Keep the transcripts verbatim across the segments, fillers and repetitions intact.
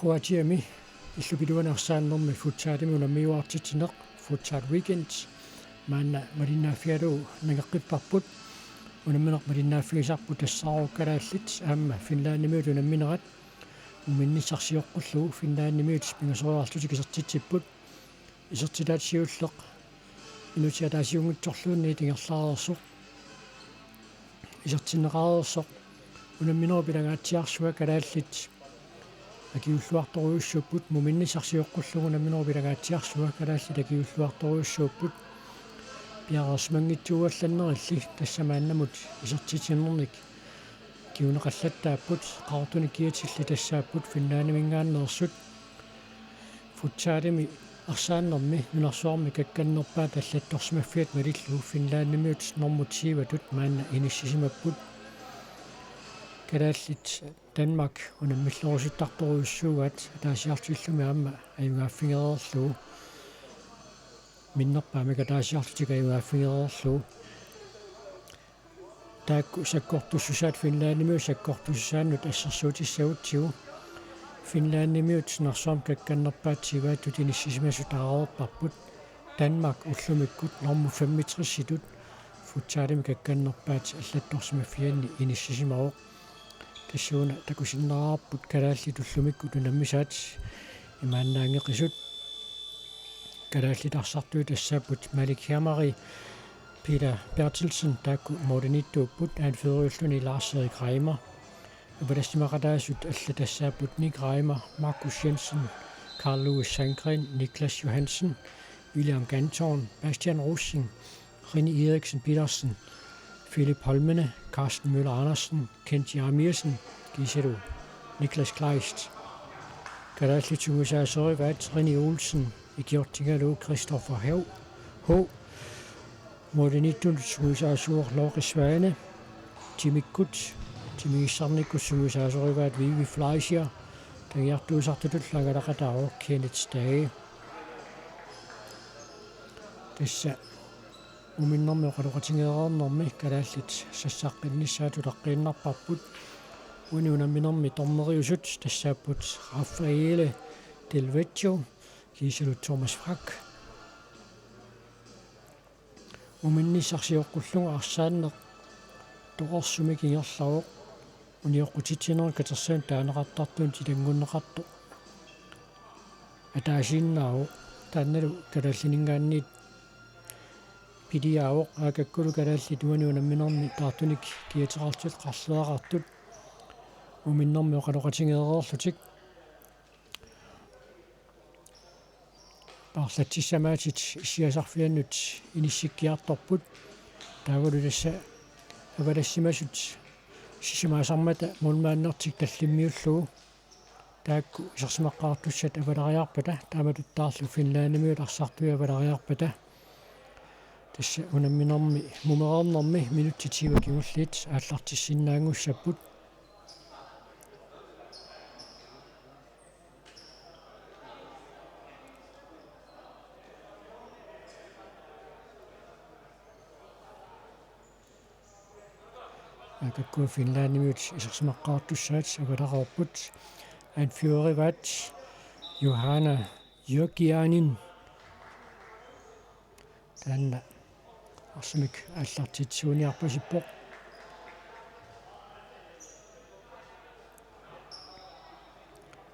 Kroatiami illup iluani arsaannermi futsalimi unammiuaartitsineq, Futsal Weekend, maanna malinnaaffigalugu nangeqqipparput. Unammineq malinnaaffigisarput tassaavoq kalaallit aamma Finlandimiut unamminerat. Muminnissaq sioqqullugu Finlandimiut pingasoriarlutik isertitsipput. Isertitaat siulleq minutsit ataasiunngitsorluunniit ingerlareersoq, isertinneqareersoq. Unamminerup ilangaatsiarsua kalaallit akiulluartorujussuupput, muminnissaq sioqqullugu unamminerup ilangaatsiarsua kalaallit akiulluartorujussuupput. Piareersimanngitsuugallannerilli tassa maannamut isertitsinernik kinguneqallattaapput, qaqortunik kiatillit tassaapput Finlandiminngaanneersut. Futsalimi arsaannermi nunarsuarmi kakkannerpaat allattorsimaffiat malillugu Finlandimiut normut tyvetut maanna inissisimapput. Kalaallit Danmark unammillerusuttartorujussuugaat ataasiarlutillumi aamma ajugaaffigereerlugu. Minnerpaamik ataasiarlutik ajugaaffigereerlugu. Taakku sakkortussusaat Finlandimiut sakkortussusaannut assersuutissagutsigu. Finlandimiut nunarsuarmi kakkannerpaat tyvetut inissisimasut aareerparput. Danmark ullumikkut normu femogtresitut futsalimi kakkannerpaat allattorsimaffianni inissisimavoq. Tassuuna takusinnaavarput kalaallit ullumikkut unammisaat imaannaanngeqisut. Kalaallit arsartui tassaapput Malik Hjermari, Peter Berthelsen taakku målimiittuupput, anføreriulluni Lars Erik Reimer. Avalassimaqataasut allat tassaapput Nick Reimer, Markus Jensen, Carl Louis Sandgren, Niklas Johansen, William Ganthorn, Bastian Rosing, René Eriksen Petersen, Philip Holmene, Carsten Møller Andersen, Kent Jeremiassen, kiisalu Niklas Kleist. Kalaallit sungiusaasorivaat René Olsen, ikiortigalugu Christoffer Hau, H. Målimiittunut sungiusaasuuvoq Lorke Svane, timikkut, timigissarnikkut sungiusaasorivaat Vivi Fleischer, tagiartuusartutullu angalaqataavoq Kenneth Stage. Tassa muminnermi oqaloqatigeereernermi kalaallit sassaqqinnissaat utaqqiinnarparput. Uani unamminermi dommeriusut tassaapput Raffaele Del Vecchio kiisalu Thomas Frank. Muminnissaq sioqqullugu arsaanneq toqorsumik ingerlavoq. Unioqqutitsinerup katersuup taaneqartartunut ilanngunneqartoq ataasiinnaavoq. Taannalu kalaallininngaanniit piliaavoq, aakakkulu kalaallit uani unamminermi taartunik kiateqartut qarleriaqartut muminnermi oqaloqatigeereerlutik. Paarlatsissamaatit issiasarfiannut inissikkiartorput. Taavalu tassa avalassimasut sisamaasarmata målmandertik tallimmiullugu taakku isersimaqqaartussat avalariarpata, taamatuttaarlu Finlandimiut arsartui avalariarpata. Tassa unamminermi mumereernermi minutsit tyve kingulliit aallartissinnaanngussapput. Aakakkulu Finlandimiut isersimaqqaartussaat avalareerput. Anførerivaat Johanna Jyrkiainen. Taanna arsamik aallartitsisuuniarpasippoq.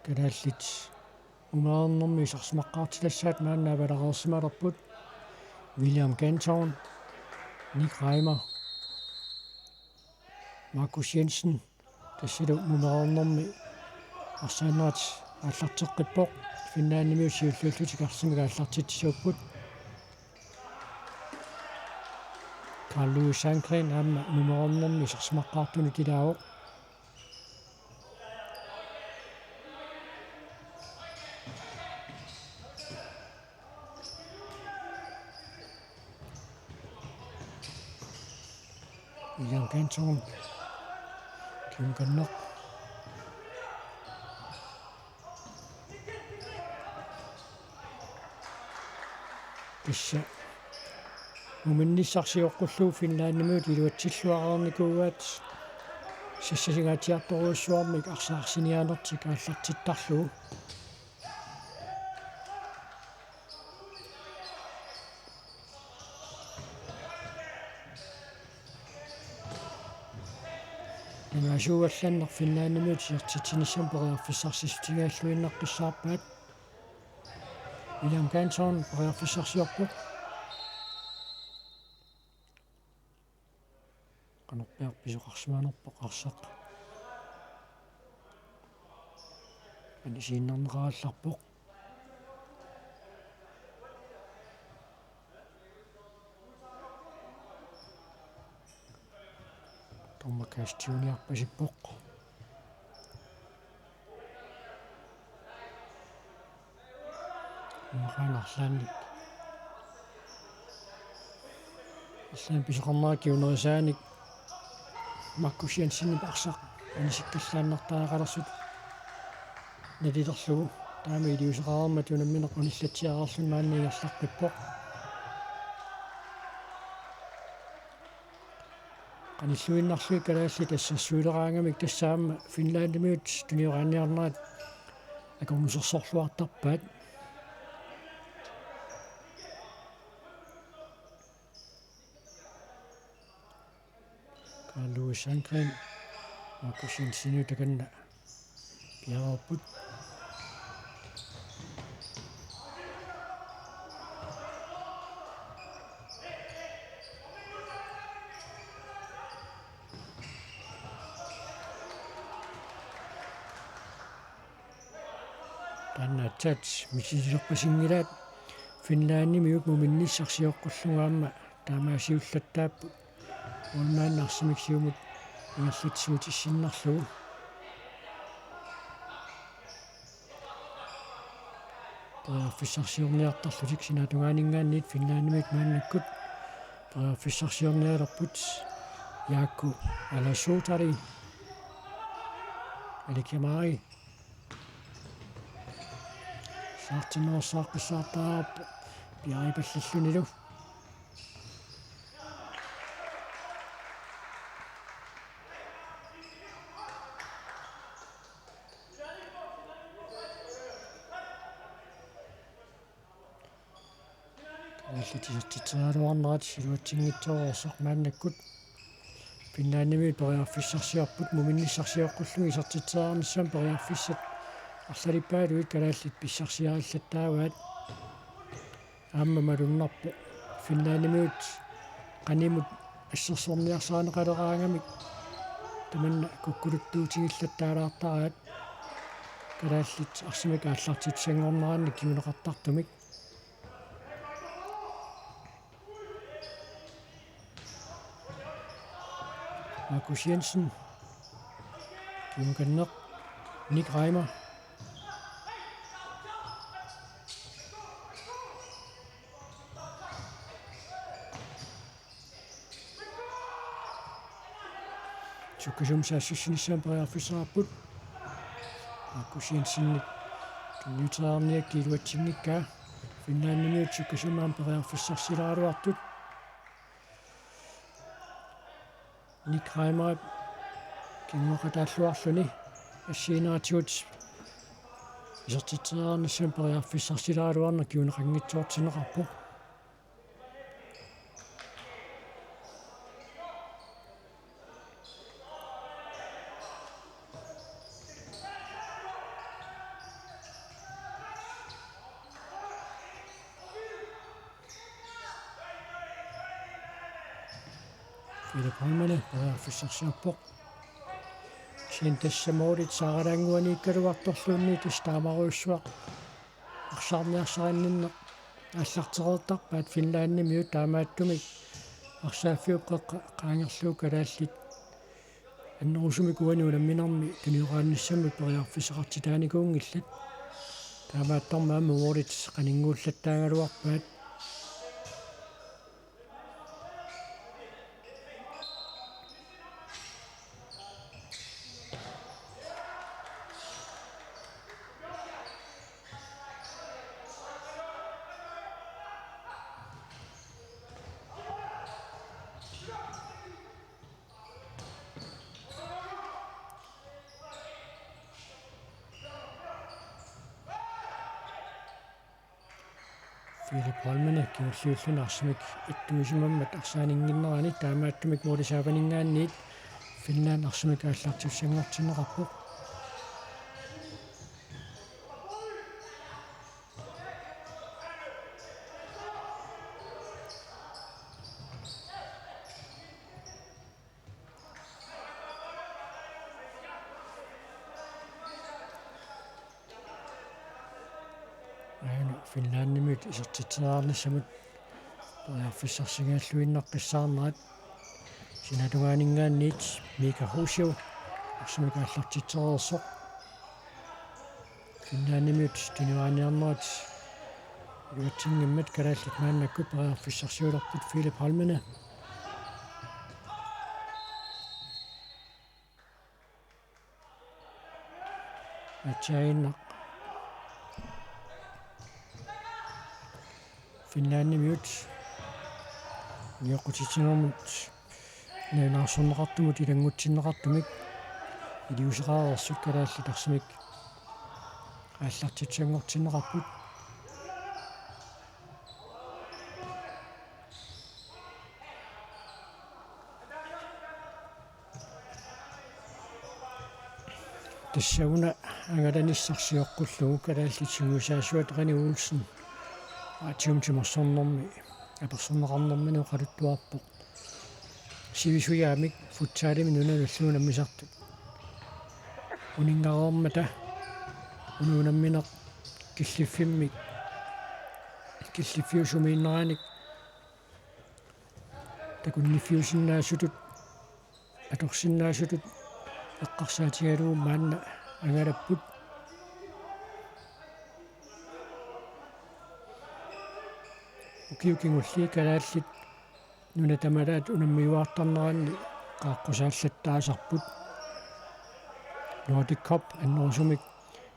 Kalaallit mumereernermi isersimaqqaartitassaat maanna avalareersimalerput. William Ganthorn, Nick Reimer, Markus Jensen, tassalu mumereernermi arsaannerat aallarteqqippoq. Finlandimiut siulliullutik arsamik aallartitsisuupput. Carl Louis Sandgren aamma mumereernermi isersimaqqaartunut ilaavoq. William Ganthorn. Kim Gannoq. Tassa muminnissaq sioqqullugu Finlandimiut iluatsilluareernikuugaat. Sassasingaatsiartorujussuarmik arsaq arsiniaanertik aallartittarlugu. Nunasuugallanneq Finlandimiut isertitsinissamut periarfissarsiissutigalluinnartussaapput. William Canton periarfissarsiorpoq. Qanorpiaq pisoqarsimanerpoq arsaq. Anisiinnarneqarallarpoq. Dommer Kast juniorpasippoq. Immaqaana arlaannik. Arlaannik pisoqarnera kingunerisaanik Markus Jensenip arsaq anisikkallaannartariaqalersut nalilerlugu. Taama iliuuseqareermat unammineq unillatsiareerluni maanna ingerlaqqippoq. Qanilluinnarlugit kalaallit assersuileraangamik tassa aamma Finlandimiut tunioraanniarnerat akornusersorluartarpaat. Karl Louis Sandgren, Markus Jensenip takanna piareerput. Taanna aatsaat misililerpasinngilaat, Finlandimiut muminnissaq sioqqullugu aamma taamaasiullattaapput. Målmandip arsamik siumut ingerlatsisuutissinnarlugu. Periarfissarsiorniartarlutik sinaatungaaninngaanniit Finlandimiut maannakkut periarfissarsiornialerput. Jaakko Alasotari. Alikiamari. Saartinnersaaqqissaartaarpoq piareerpallillunilu. Kalaallit isertitseriaraluarnerat iluatsinngitsoorsuaq maannakkut. Finlandimiut periarfissarsiorput, muminnissaq sioqqullugu isertitseriarnissamut periarfissat arlalippaallutik kalaallit pissarsiarillattaavaat. Aamma malunnarpoq Finlandimiut qanimut assersorniarsarineqaleraangamik tamanna kukkuluttuutigillattaalaartaraat kalaallit arsamik aallartittussanngornerannik kinguneqartartumik. Markus Jensen. Kingukanneq. Nick Reimer. Sukkasuumik saassussinissamut periarfissaqarput. Markus Jensenip tunniuteriarniakkit iluatsinngikkaa. Finlandimiut sukkasuumik aamma periarfissarsileraraluartut. Nick Reimer kinguneqataalluarluni assigiinngitsutigut isertitseriarnissamut periarfissarsileraraluarneq kinguneqanngitsoortinneqarpoq. Philip Holmene periarfissarsiorpoq. Kisianni tassa målit saaralaannguaniikkaluartorluunniit tassa taamarujussuaq arsaarniarsarinninneq aallartereertarpaat Finlandimiut, taamaattumik arsaaffiup qeqqa qaangerlugu kalaallit annerusumik uani unamminermi tunioraannissamut periarfissaqartitaanikuunngillat. Taamaattormi aamma målit qaninnguullattaagaluarpaat. Philip Holmene kingulliulluni arsamik ittuisimammat arsaaninnginnerani, taamaattumik Muuli Saavaninngaanniit Finland arsamik aallartissanngortinneqarpoq. Aana Finlandimiut isertitseriarnissamut periarfissarsigalluinnaqqissaarnerat. Sinaatungaaninngaanniit Mika Husio arsamik aallartitsereersoq. Finlandimiut tuniniarniarnerat iluatsinngimmat kalaallit maannakkut periarfissarsiulerput Philip Holmene. Atsiaginnaq. Finlandimiut nioqqutitsinermut nalunaarsorneqartumut ilanngutsinneqartumik iliuuseqareersut kalaallit arsamik aallartissanngortinneqarput. Tassa una angalanissaq sioqqullugu kalaallit sungiusaasuat René Olsen radiumi timersornermi apersorneqarnermini oqaluttuarpoq sivisujaamik futsalimi nunanullu unammisartut uninngareermata. Una unammineq killiffimmik, killiffiup sumiinneranik takunniffiusinnaasutut, atorsinnaasutut eqqarsaatigalugu maanna angalapput. Ukiut kingulliit kalaallit nunat tamalaat unammiuaartarneranni qaaqqusaallattaasarput. Nordic Cup annerusumik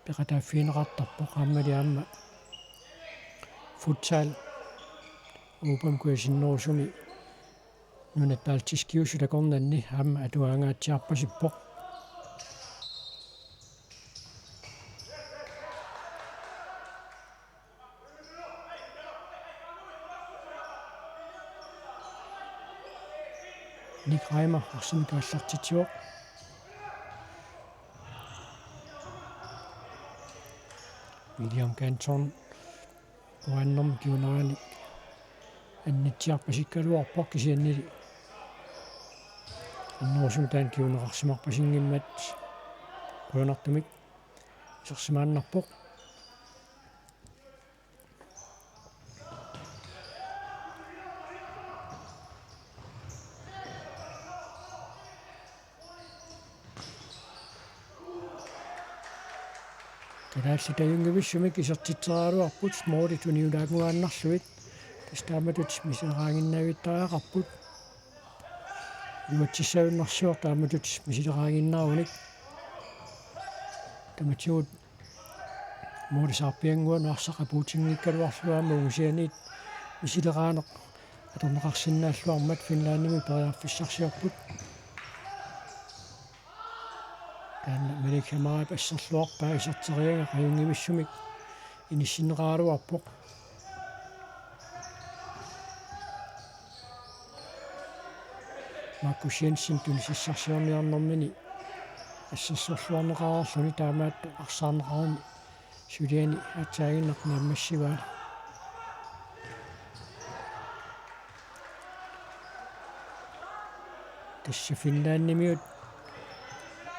peqataaffigineqartarpoq, aammali aamma futsal Europami kujasinnerusumi nunat baltiskiusut akornanni aamma atugaangaatsiarpasippoq. Nick Reimer arsamik aallartitsivoq. William Canton uannermi kinguneranik annitsiarpasikkaluarpoq, kisiannili annerusumik taanna kinguneqarsimarpasinngimmat qujanartumik isersimaannarpoq. Kalaallit ajunngivissumik isertitseriaraluarput, målit uniulaannguaannarlugit. Tassa taamatut misileraannginnavittariaqarput. Iluatsissagunarsivoq taamatut misileraannginnarunik. Tamatigut målip saarpiannguanut arsaq apuutinngikkaluarlugu aamma ungusianiit misileraaneq atorneqarsinnaalluarmat Finlandimi periarfissarsiorput. Taanna Malik Hamarip asserluarpaa iserteriagaq ajunngivissumik inissinneqaraluarpoq. Markus Jensen tunisassarsiorniarnermini assersorluarneqareerluni taamaattoq arsaarneqarani suliani aatsaannguaq naammassivaa. Tassa Finlandimiut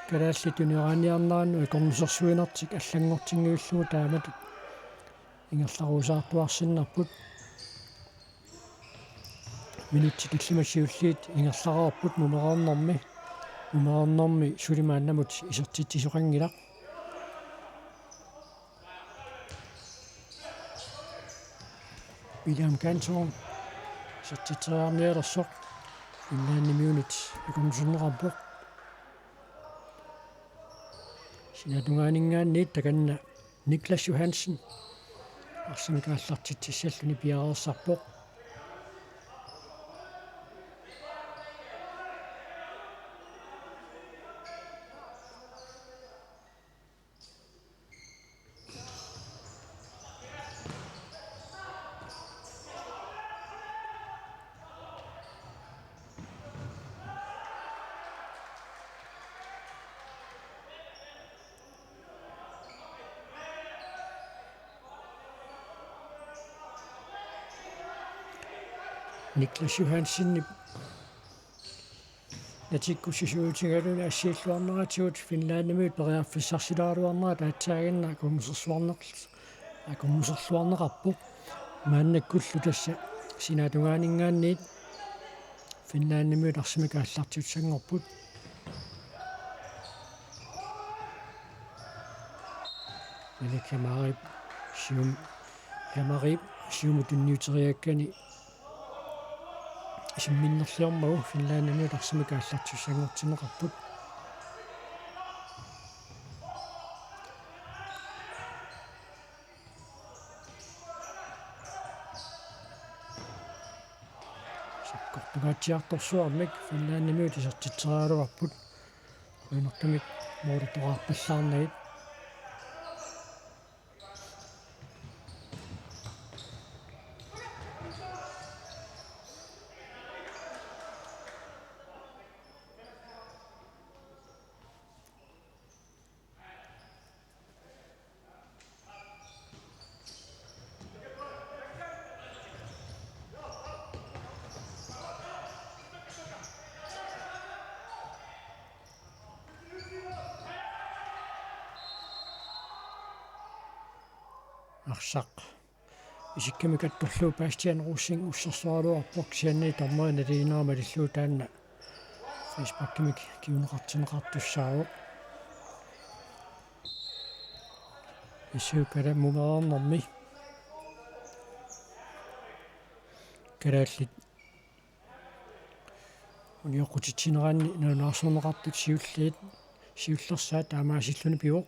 kalaallit tuniniarniarneranut akornusersuinertik allanngortinngivillugu taamatut ingerlarusaartuarsinnarput. Minutsit tallimat siulliit ingerlareerput mumereernermi. Mumereernermi suli maannamut isertitsisoqanngilaq. William Canton isertitseriarnialersoq Finlandimiunit akornuserneqarpoq. Sinaatungaaninngaanniit takanna Niklas Johansen arsamik aallartitsissalluni piareersarpoq. Niklas Johansenip natikkussisuutigaluni assiilluarneratigut Finlandimiut periarfissarsilaaraluarnerat aatsaaginnaq akornusersuarneq-, akornuserluarneqarpoq. Maannakkullu tassa sinaatungaaninngaanniit Finlandimiut arsamik aallartissanngorput. Malik Hamarip sium-, Hamarip siumut tunniuteriakkani isimminnerliormagu Finlandimiut arsamik aallartissanngortinneqarput. Sakkortungaatsiartorsuarmik Finlandimiut isertitseriaraluarput. Qujanartumik mooritoraarpallaarnagit. Arsaq isikkamik attorlugu Bastian Rosing ussersuaraluarpoq, kisianni dommeri naligiinnarmat illugu taanna frisparkimik kinguneqartinneqartussaavoq. S U Kalammumeernermi kalaallit unioqqutitsineranni nalunaarsorneqartut siulliit, siullersaat taamaasilluni pivoq.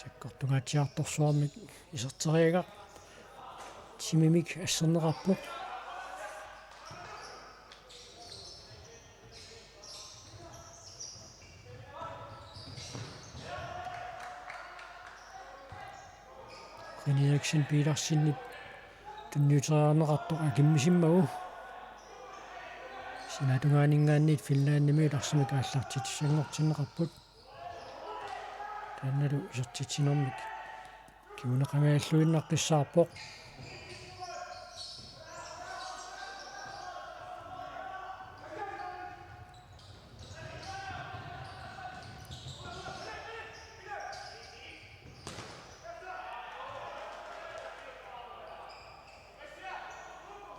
Sakkortungaatsiartorsuarmik iserteriagaq timimik asserneqarpoq. René Eriksen Petersenip tunniuteriarneqartoq akimmisimmagu sinaatungaaninngaanniit Finlandimiut arsamik aallartissanngortinneqarput. Taannalu isertitsinermik kinguneqanngilluinnaqqissaarpoq.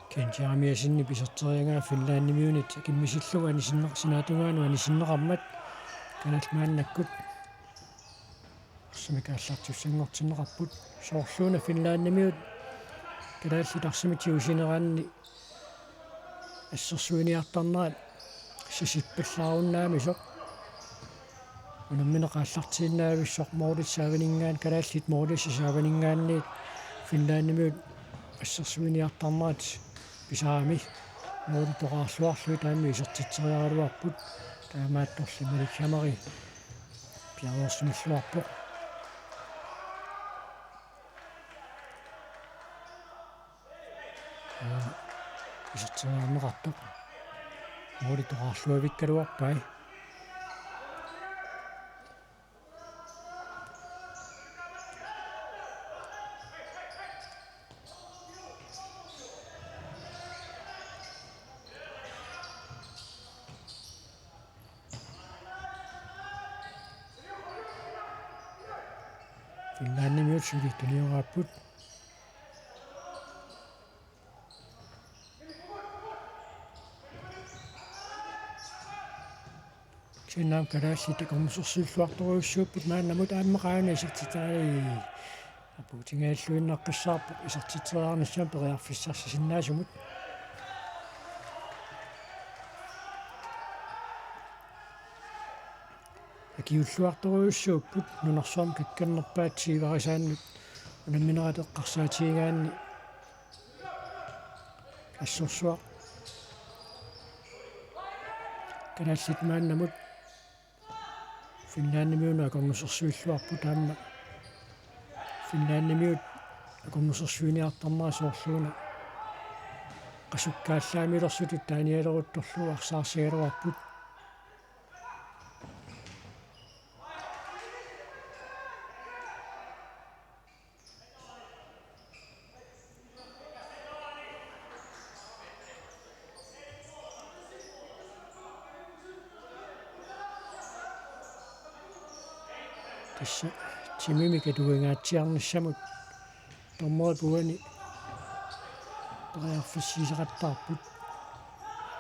Ken Jeremiassenip iserteriagaa Finlandimiunit akimmisillugu anisinneq-, sinaatungaanut anisinneqarmat kalaallit maannakkut arsamik aallartissanngortinneqarput. Soorluuna Finlandimiut kalaallit arsamik tigusineranni assersuiniartarnerat sasippallaarunnaamisoq. Unammineq aallartiinnaavissoq moorlit saavaninngaan-, kalaallit moorlissat saavaninngaanniit Finlandimiut assersuiniartarnerat pisarami moorlit toqaarluarlugit taama isertitseriaraluarput. Taamaattorli Malik Hamari piareersimilluarpoq. Aa, iserteriarneqartoq. Moorlit toqaarluavikkaluarpai. Finlandimiut suli tunioraapput. Kisianni aamma kalaallit akornusersuilluartorujussuupput maannamut, aamma qaa una isertitaalerpoq. Apuutingajalluinnaqqissaarpoq isertitseriarnissamut periarfissarsisinnaasumut. Akiuulluartorujussuupput nunarsuarmi kakkanerpaat siivarisaannut unamminerat eqqarsaatigigaanni. Assorsuaq. Kalaallit maannamut Finlandimiunut akornusersuilluarput aamma Finlandimiut akornusersuiniartarnerat soorluuna qasukkaallamilersutut taanialeruttorlugu arsaarsigaluarput. Tassa timimik atuingaatsiarnissamut dommerip uani periarfissiisaqattaarput.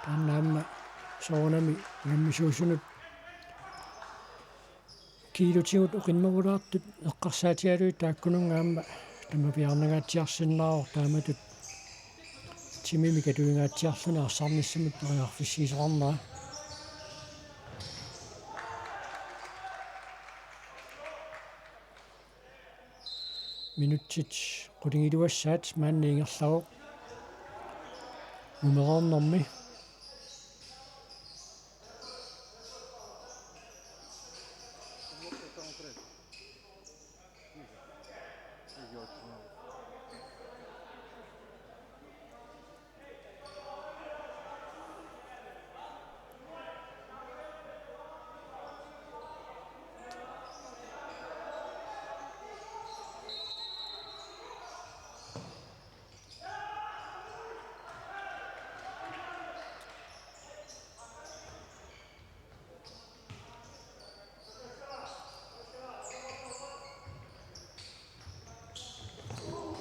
Taanna aamma soorunami unammisuusunut kiilutigut oqinnerulaartut eqqarsaatigalugit taakkununnga aamma tamaviaarnangaatsiarsinnaavoq, taamatut timimik atuingaatsiarluni arsarnissamut periarfissiisoqarnera. Minutsit qulingiluassaat maanna ingerlavoq. Mumereernermi.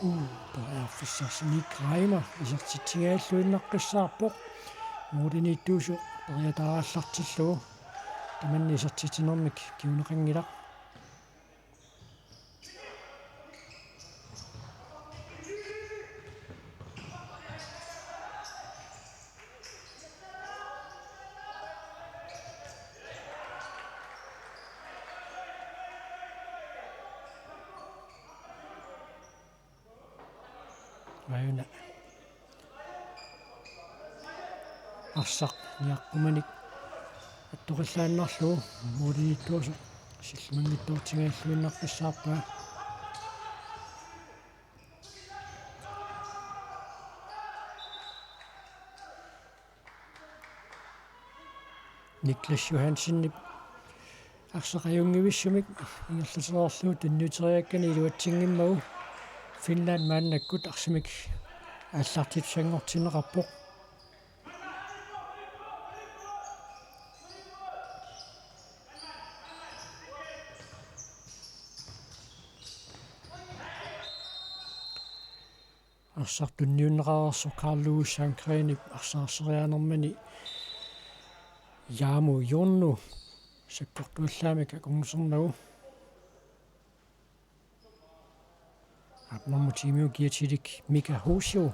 Uu, periarfissarsinik Reimer isertitsingajalluinnaqqissaarpoq. Mooriniittuusu periataarallartillugu. Tamanna isertitsinermik kinguneqanngilaq. Aajuna arsaq niaqqumanik attoqillaannarlugu mooriniittuusoq sillimanngitsoortingajalluinnaqqissaarpaa. Niklas Johansenip arsaq ajunngivissumik ingerlatereerlugu tunniuteriakkani iluatsinngimmagu Finland maannakkut arsamik aallartittussanngortinneqarpoq. Arsaq tunniunneqareersoq Carl Louis Sandgrenip arsaarseriaanermini Jaamu Junnu sakkortuallaamik akornusernagu. Aapnarmut tiimiukiatilik Mika Husio.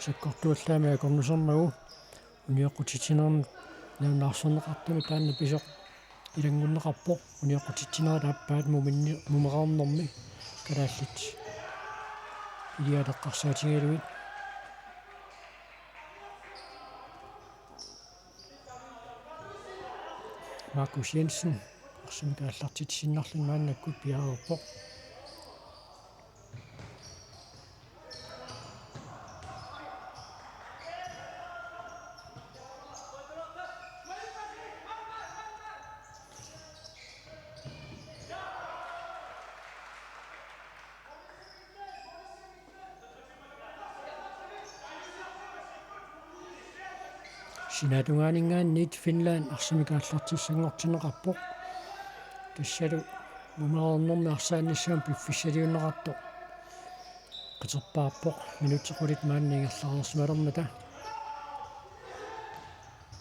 Sakkortuallaamik akornusernagu. Unioqqutitsinermik nalunaarsorneqartumi taanna pisoq ilanngunneqarpoq. Unioqqutitsinerit aappaat muminni-, mumereernermi kalaallit iliaaleqqarsaatigalugit. Markus Jensen arsamik aallartitsiinnarluni maannakkut piareerpoq. Sinaatungaaninngaanniit Finland arsamik aallartissanngortinneqarpoq. Tassalu mumereernermi arsaannissamut piffissaliunneqartoq qiterpaarpoq minutsit qulit maanna ingerlareersimalernata.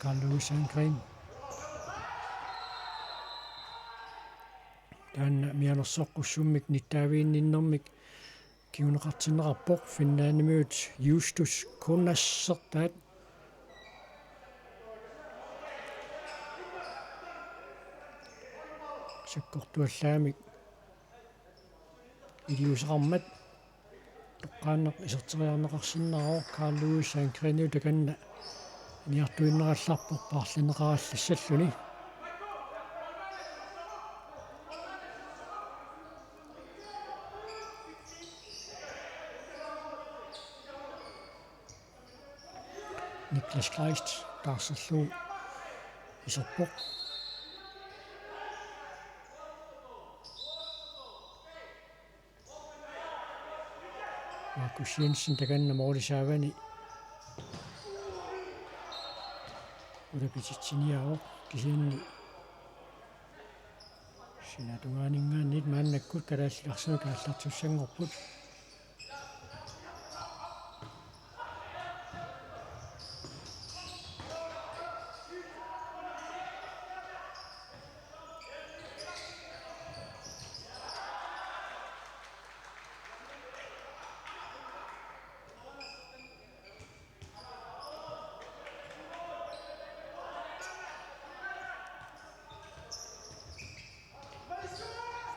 Carl Louis Sandgren. Taanna mianersoqqussummik nittaaviginninnermik kinguneqartinneqarpoq Finlandimiut Justus Kunnassertaat. Sakkortuallaamik iliuuseqarmat toqqaannaq iserteriarneqarsinnaavoq. Carl Louis Sandgrenilu takanna aniartuinnarallarpoq paarlanneqarallassalluni. Niklas Kleist taarserlugu iserpoq. Markus Jensen takanna målip saavani ulapititsiniarpoq, kisianni sinaatungaaninngaanniit maannakkut kalaallit arsamik aallartissanngorput.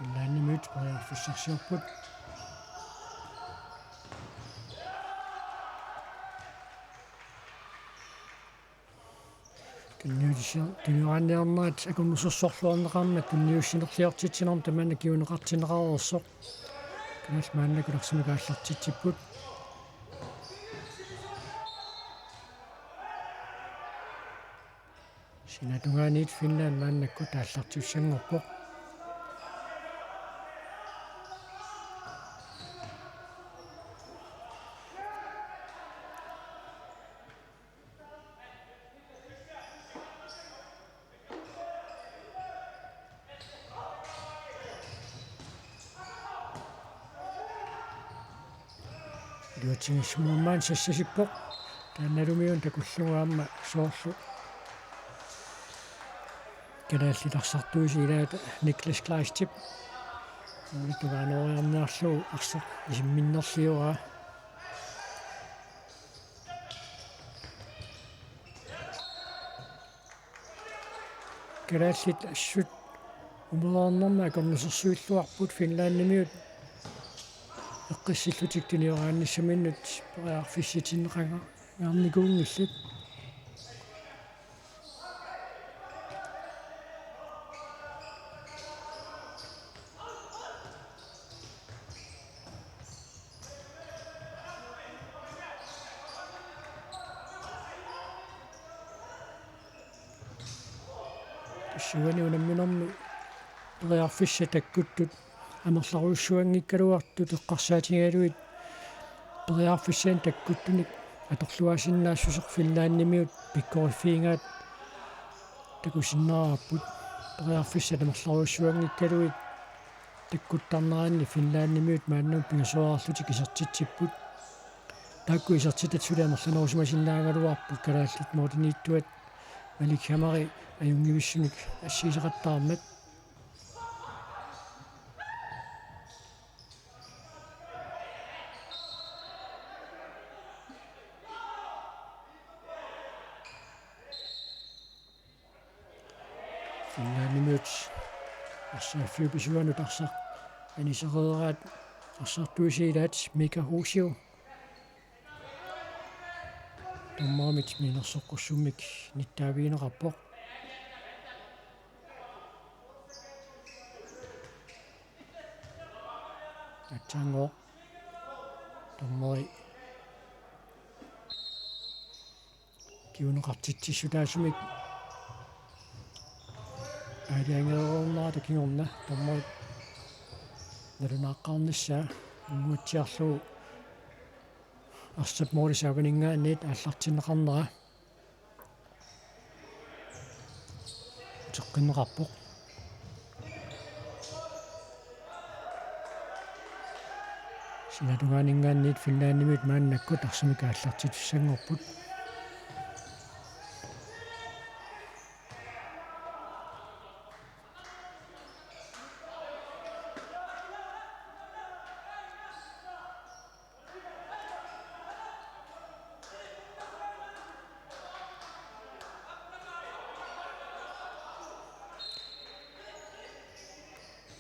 Finlandimiut periarfissarsiorput. Tunniussisar-, tunniunniarnerat akornusersorluarneqarmat tunniussinerliortitsinermut tamanna kinguneqartinneqareersoq. Kalaallit maannakkut arsamik aallartitsipput. Sinaatungaaniit Finland maannakkut aallartissanngorpoq. Iluatsingissummut maani sassasippoq. Taannalumiuna takullugu aamma soorlu kalaallit arsartuisa ilaata Niklas Kleistip. Uuli tungaanooriarniarlugu arsaq isimminnerlioraa. Kalaallit assut umereernermi akornusersuilluarput Finlandimiut eqqissillutik tunioraannissaminnut periarfissatinneqangaarnikuunngillat. Tassuuna unamminermi periarfissat takkuttut amerlarujussuanngikkaluartut eqqarsaatigalugit periarfissanik takkuttunik atorluarsinnaassuseq Finlandimiut pikkoriffigigaat takusinnaavarput. Periarfissat amerlarujussuanngikkaluartut takkuttarneranni Finlandimiut maannakkut pingasoraarlutik isertitsipput. Taakku isertitat suli amerlanerusimasinnaagaluarput kalaallit målimiittuat Malik Hamari ajunngivissunik assigiseqattaarmat. Finlandimiut arsaq affiupisuanut arsaq anisereeraat arsartuisa ilaat Mika Husio. Dommerimit mianersoqqussummik nittaavigineqarpoq. Aatsaannguaq dommeri kinguneqartitsissutaasumik aalajangereernerata kingorna dommerit nalunaaqqaarnissaa immikkuutsiarlugu arsap målip saavaninngaanniit aallartinneqarnera uteqqinneqarpoq. Sinaatungaaninngaanniit Finlandimiut maannakkut arsamik aallartitissanngorput.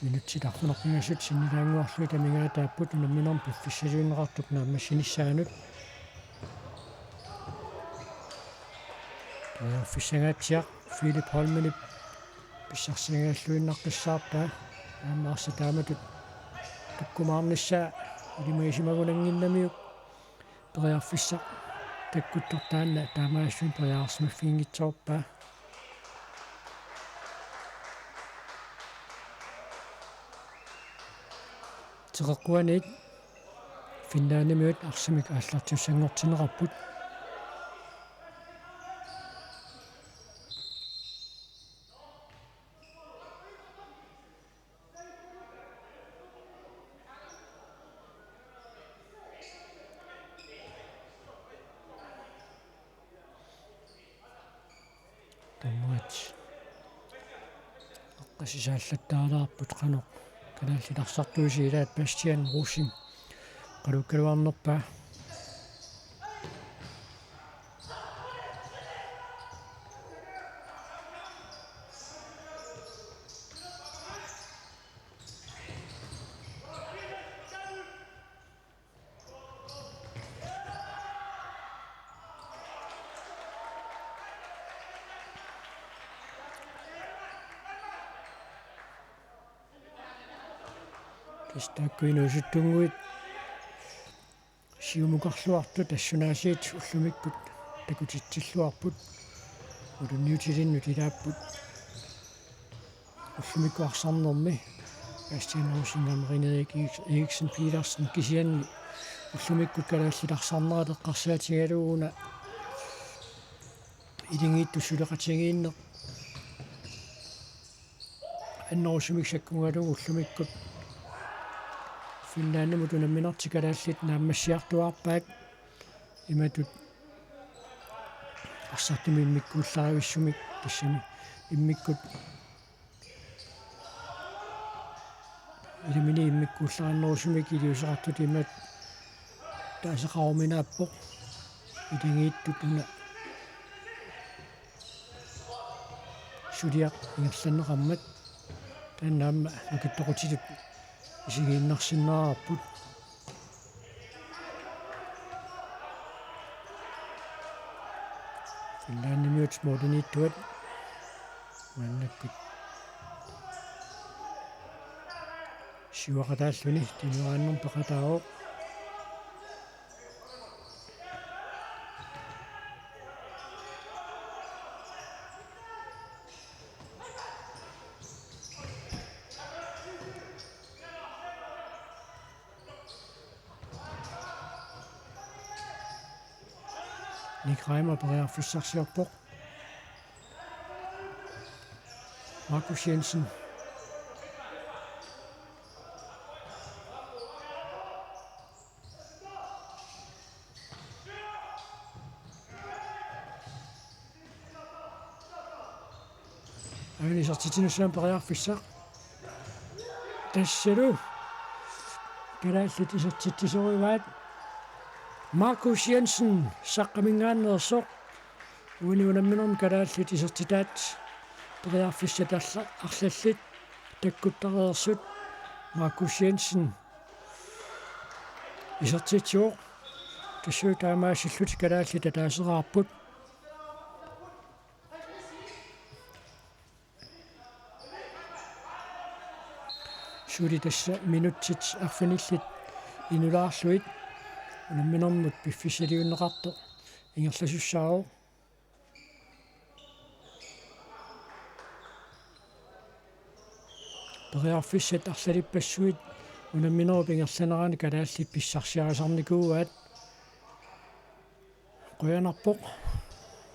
Minutsit arfineq-pingasut sinnilaannguarlugit amigaataapput unamminermi piffissaliunneqartup naammassinissaanut. Periarfissangaatsiaq Philip Holmenip pissarsiagalluinnaqqissaarpaa, aamma arsaq taamatut tukkumaarnissaa ilimagisimagunannginnamiuk. Periarfissaq takkuttoq taanna taamaasilluni periarsimaffiginngitsoorpaa. Teqeqquaniit Finlandimiut arsamik aallartissanngortinneqarput. Dommerit aqqasisaallattaalaarput qanoq kalaallit arsartuisi ilaat. Bastian Rosing oqalukkaluarnerpaa. Tassa taakku inuusuttunnguit siumukarluartut tassunaasiit ullumikkut takutitsilluarput. Ulunniutilinnut ilaapput ullumikkut arsarnermi Bastian Rosing aamma René Erik-, Eriksen Petersen, kisianni ullumikkut kalaallit arsarnerat eqqarsaatigalugu una iligiittut suleqatigiinneq annerusumik sakkugalugu ullumikkut Finlandimut unamminertik kalaallit naammassiartuaarpaat imatut arsartumik immikkuullarivissumik. Tassami immikkut ilimini immikkuullarinnerusumik iliuuseqartutut imatut taaseqaruminaappoq iligiittut una suliaq ingerlanneqarmat. Taanna aamma nukittoqutitut isigiinnarsinnaavarput. Finlandimiut målimiittuat maannakkut siuaqataalluni tunioraannermut peqataavoq. Nick Reimer periarfissarsiorpoq. Markus Jensen. Aamma isertitsinerusumik periarfissaq. Tassalu kalaallit isertitsisorivaat. Markus Jensen, Saqqaminngaanneersoq. Uani unamminermi kalaallit isertitaat periarfissat arla-, arlallit takkuttareersut. Markus Jensen isertitsivoq. Tassalu taamaasillutik kalaallit ataaseraarput. Suli tassa minutsit arfinillit inulaarlugit unamminermut piffissaliunneqartoq ingerlasussaavoq. Periarfissat arlalippassuit unamminerup ingerlanerani kalaallit pissarsiarisarnikuuaat. Qujanarpoq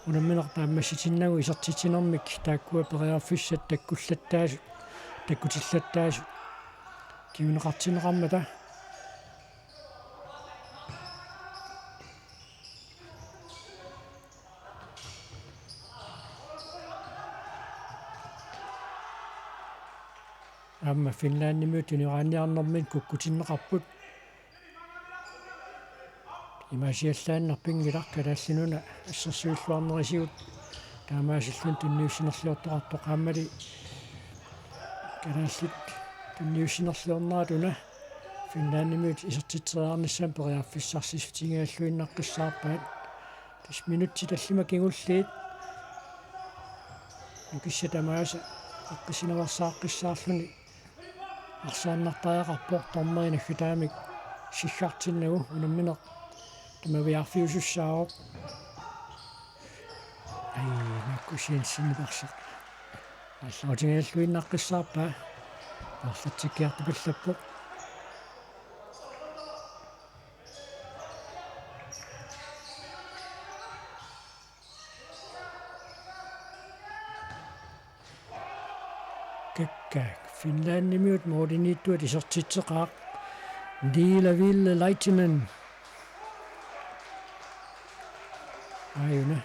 unammineq naammassitinnagu isertitsinermik taakkua periarfissat takkullattaasut, takkutillattaasut kinguneqartinneqarmata. Aamma Finlandimiut tunioraanniarnermini kukkutinneqarput. Imaasiallaannaq pinngilaq kalaallinuna assersuilluarnerisigut taamaasilluni tunniussinerliortoqartoq aammali kalaallit tunniussinerliornerat una Finlandimiut isertitseriarnissamut periarfissarsiutigigalluinnaqqissaarpaat. Tassa minutsit tallimat kingulliit nukissat tamaasa eqqissinaveersaaqqissaarluni arsaannartariaqarpoq dommeri naggataamik siggartinnagu unammineq Qimaviarfiusussaavoq. Ai, Markus Jensen arsaq. Aallarutingajalluinnaqqissaarpaa. Arlatsikkiartupallappoq. Kakkaak Finlandimiut målimiittuat isertitseqaaq. Niilaville Laitinen. Aajuna.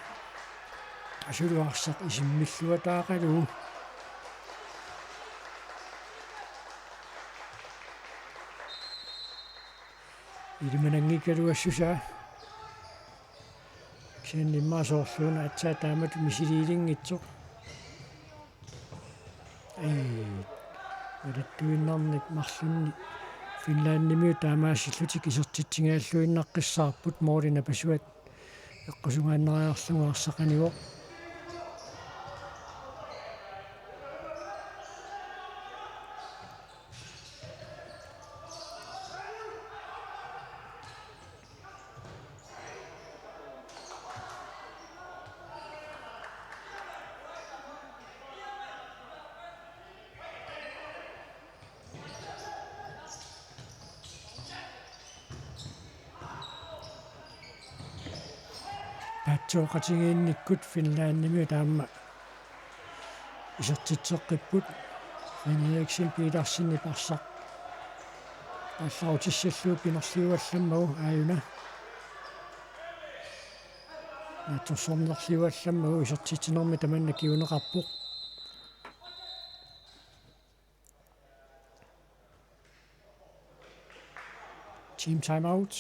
Asuluarsaq isimmilluataaqalugu. Ilimananngikkaluassusaa. Kisianni immaqa soorluuna aatsaat taamatut misiliilinngitsoq. Ai, alittuinnarnik marlunnik Finlandimiut taamaasillutik isertitsingaalluinnaqqissaarput, måli napasuat eqqusugaannariarlugu arsaq anivoq. Paatsooqatigiinnikkut Finlandimiut aamma isertitseqqipput. René Eriksen Petersenip arsaq aallarutissalluu pinerliuallammagu aajuna. Naatsorsornerliuallammagu isertitsinermi tamanna kinguneqarpoq. Team timeout.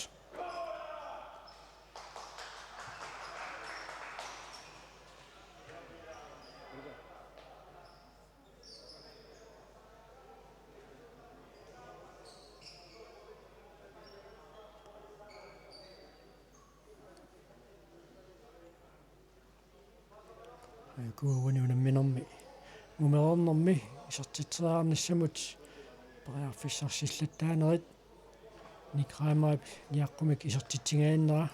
Aajuku uani unamminermi umereernermi isertitseriarnissamut periarfissarsillattaanerit. Nick Reimerip niaqqumik isertitsingajannera.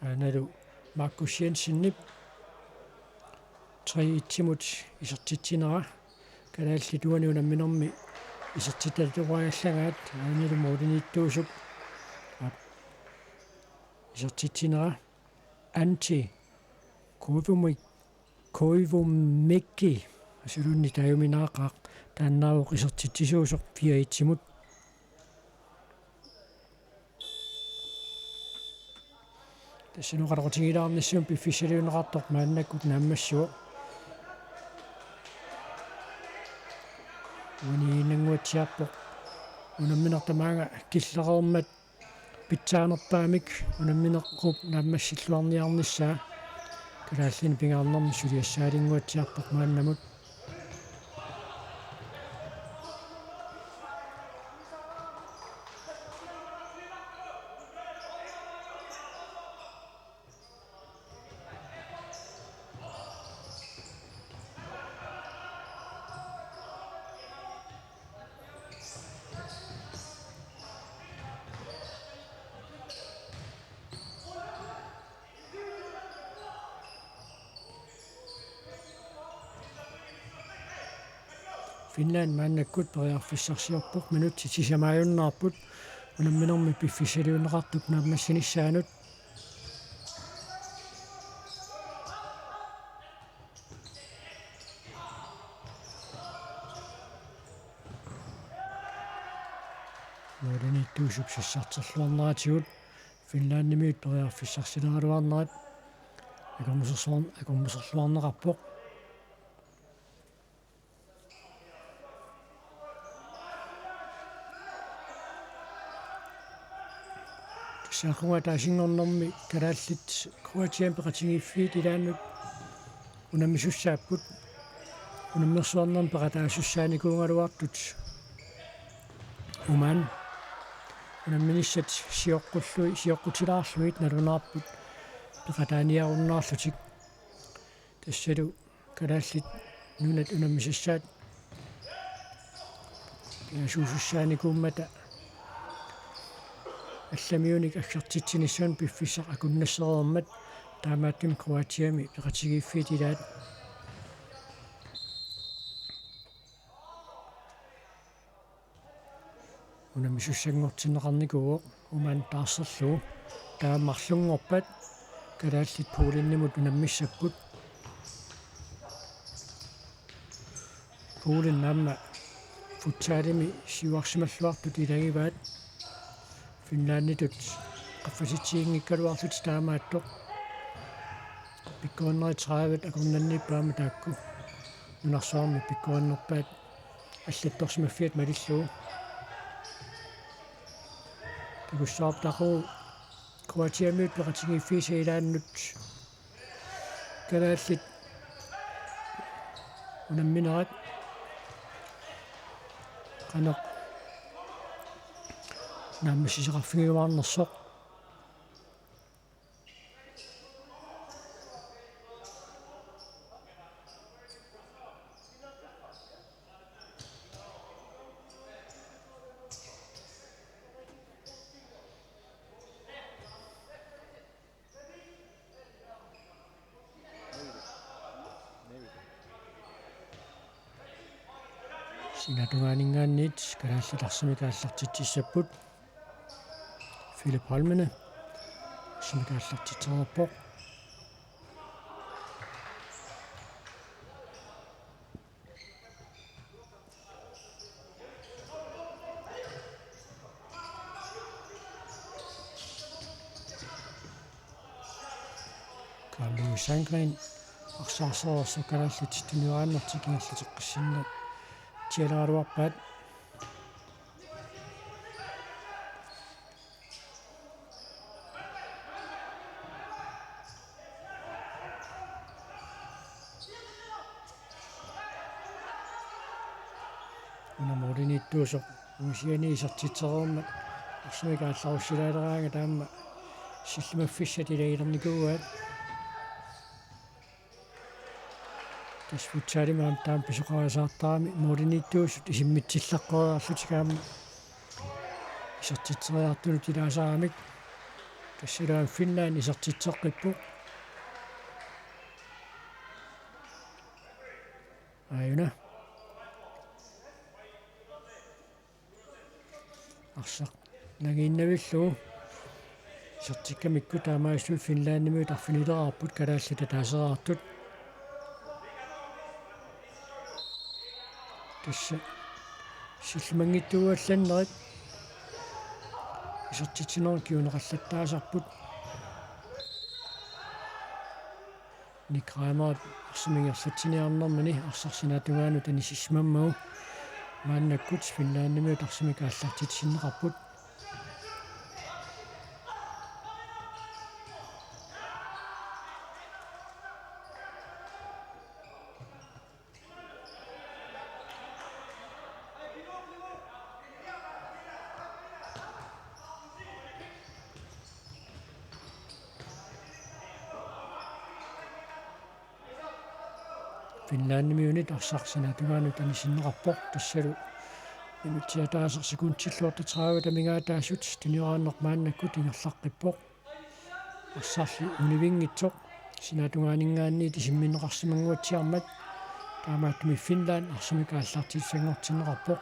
Aanalu Markus Jensenip tre et-imut isertitsinera. Kalaallit uani unamminermi isertitatuariallagaat, aanalu målimiittuusup aap isertitsinera. Antti Koivumik-, Koivumikki, asuluunniit taajuminaaqaaq, taannaavoq isertitsisuusoq fire et-imut. Tassa oqaloqatigilaarnissaq piffissaliunneqartoq maannakkut naammassivoq. Uani iinannguatsiarpoq. Unammineq tamaanga killereermat pitsaanerpaamik unamminerup naammassilluarniarnissaa. Kalaallinik pingaarnermi suliassaalinnguatsiarpoq maannamut. Finland maannakkut periarfissarsiorpoq, minutsit sisamaajunnaarput unamminermi piffissaliunneqartup naammassinissaanut. Målimiittuusup sassarterluarneratigut Finlandimiut periarfissarsileraluarnerat akornusersuar-, akornuserluarneqarpoq. Tassa aqagu ataasinngornermi kalaallit Kroatiami peqatigiiffiit ilaannut unammisussaapput. Unammersuarnermi peqataasussaanikuugaluartut Oman. Unamminissat sioqqullu-, sioqqutilaarlugit nalunaarput peqataaniarunnaarlutik. Tassalu kalaallit nunat unammisassaat pingaarnerussaanikuummata allamiunik aggertitsinissamut piffissaq akunnassereermat, taamaattumik Kroatiami peqatigiiffiit ilaat. Unammisussanngortinneqarnikuuvoq Oman taarserlugu. Taava marlunngorpat kalaallit Polenimut unammissapput. Polen aamma futsalimi siuarsimalluartut ilagivaat. Finlanditut qaffasitsiginngikkaluarlutik taamaattoq. Pikkorinnerit tredive akornanniippaat aamma taakku. Nunarsuarmi pikkorinnerpaat allattorsimaffiat malillugu. Takussavarput aqagu Kroatiamiut peqatigiiffiisa ilaannut kalaallit unamminerat qanoq naammassisoqarfigiumaarnersoq. Sinaatungaaninngaanniit kalaallit arsamik aallartitsissapput. Philip Holmene arsamik aallartitsereerpoq. Carl Louis Sandgreen arsaarsereersoq kalaallit tunniuaannartik ingerlateqqissinnaatigaleraluarpaat. Una mooliniittuusoq uisiani isertitsereermat arsamik aallarussilaaleraangat aamma sillimaffissat ilagilernikuuaat. Tassa futsalimi aamma taama pisoqarisaartarami mooliniittuusut isimmitsillaqqeriarlutik aamma isertitseriartunut ilaasaramik. Tassalu aamma Finland isertitseqqippoq. Aajuna. Arsaq nangiinnavillugu isertikkamikku taamaasilluni Finlandimiut arfinileraarput kalaallit ataaseraartut. Tassa sillimanngitsuugallannerit isertitsinerup kinguneqallattaasarput. Nick Reimer arsamik ingerlatsiniarnermini arsaq sinaatungaanut anisissimammagu maannakkut Finlandimiut arsamik aallartitsineqarput. Finlandimiunit arsaq sinaatungaanut anisinneqarpoq, tassalu minutsit ataaseq sekundillu otteogtredive amigaataasut tunioraannaq maannakkut ingerlaqqippoq. Arsarli univinngitsoq sinaatungaaninngaanniit isimminneqarsimannguatsiarmat taamaattumik Finland arsamik aallartitsinngortinneqarpoq.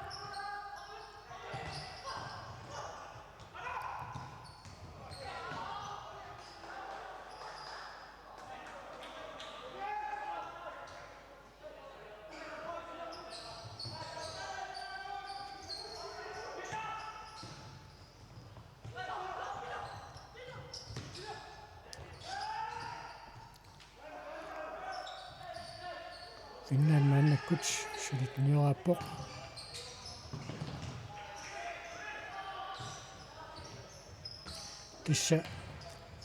Finland maannakkut suli tunioraappoq. Tassa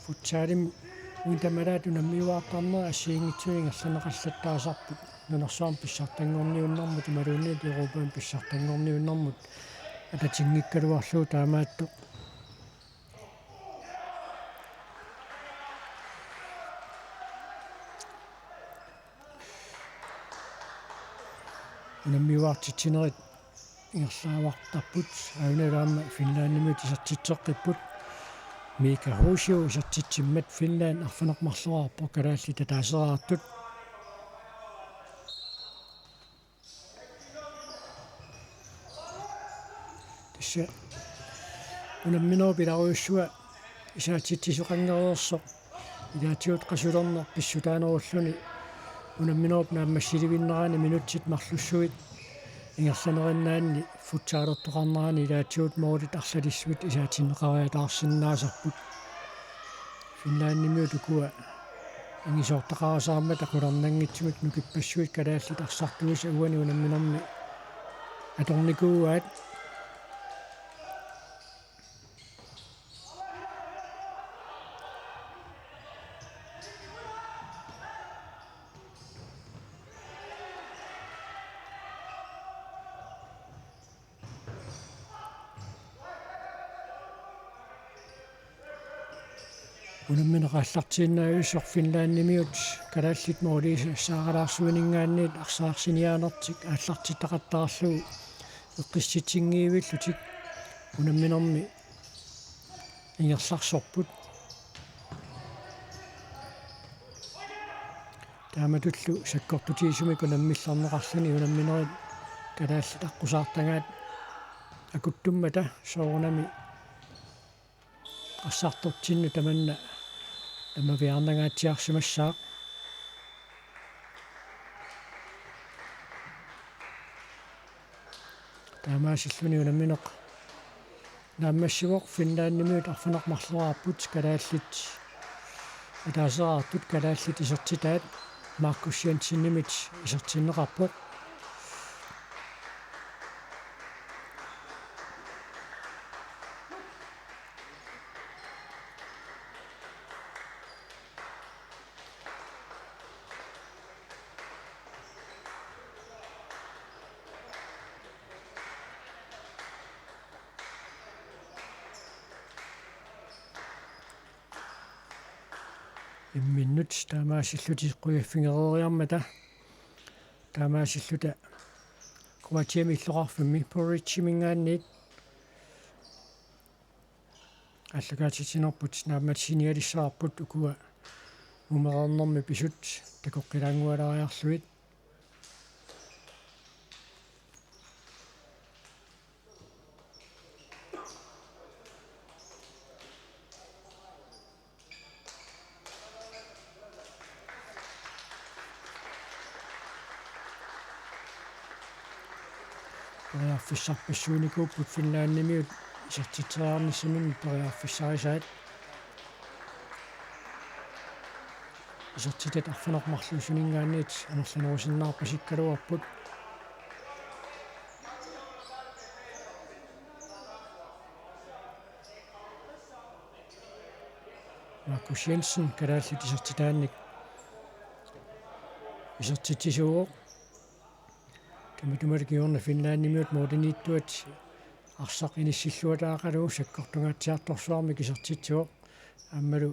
futsalimi uani tamalaat unammiuaartarnerat assigiinngitsunik ingerlanneqallattaasarput. Nunarsuarmi pissartanngorniunnermut imaluunniit Europami pissartanngorniunnermut atatinngikkaluarlugu taamaattoq. Unammiuaartitsinerit ingerlaavartarput, aajuna aamma Finlandimiut isertitseqqipput. Mika Hosio isertitsimmat Finland arfineq-marloraarpoq, kalaallit ataaseraartut. Tassa unamminerup ilarujussua isaatitsisoqanngereersoq ilaatigut qasulerneq pissutaanerulluni unamminerup naammassilivinnerani minutsit marlussuit ingerlanerinnaanni futsaalertoqarnerani ilaatigut moolit arlalissuit isaatinneqariataarsinnaasarput. Finlandimiut ukua angisoortaqarasaarmata qularnanngitsumik nukippassuit kalaallit arsartuisa uani unamminermi atornikuuaat. Unammineq aallartiinnaavissoq Finlandimiut kalaallit mooliisa saaralaarsuininngaanniit arsaarsinnaanertik aallartittaqattaarlugu eqqissitsinngivillutik unamminermi ingerlarsorput. Taamatullu sakkortutigisumik unammillerneqarluni unamminerit kalaallit aqqusaartagaat akuttummata soorunami arsartortinnut tamanna tamaviaarnangaatsiarsimassaaq. Taamaasilluni unammineq naammassivoq, Finlandimiut arfineq-marloraarput, kalaallit ataaseraartut, kalaallit isertitaat Markus Jensenimit isertinneqarpoq. Imminnut taamaasillutik qujaffigereeriarmata, taamaasilluta Kroatiami illoqarfimmi Poreciminngaanniit aallakaatitsinerput naammassinialissavarput, ukua mumereernermi pisut takoqqilaanngualaariarlugit. Periarfissarpassuunikuupput Finlandimiut isertitseriarnissaminnut periarfissarisaat. Isertitat arfineq-marluusuninngaanniit amerlanerusinnaarpasikkaluarput. Markus Jensen kalaallit isertitaannik isertitsisuuvoq. Tamatuma kingorna Finlandimiut mooliniittuat arsaq inissilluataaqalugu sakkortungaatsiartorsuarmik isertitsivoq. Aammalu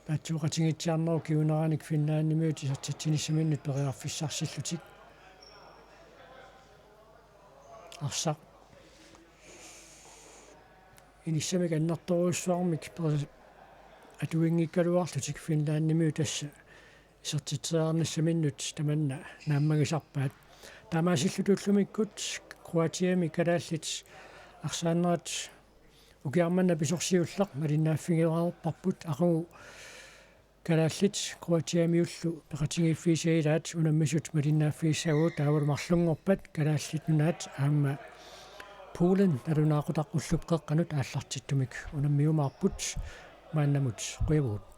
paatsuuqatigiitsiarnerup kinguneranik Finlandimiut isertitsinissaminnut periarfissarsillutik. Arsaq inissamik annertoorujussuarmik peri-, atuinngikkaluarlutik Finlandimiut tassa isertitseriarnissaminnut tamanna naammagisarpaat. Taamaasilluta ullumikkut Kroatiami kalaallit arsaannerat ukiarmanna pisorsiulleq malinnaaffigereerparput. Aqagu kalaallit Kroatiamiullu peqatigiiffiisa ilaat unammisut malinnaaffigissavagut, taavalu marlunngorpat Kalaallit Nunaat aamma Polen nalunaaqutaq ullup qeqqanut aallartittumik unammiumaarput. Maannamut qujavugut.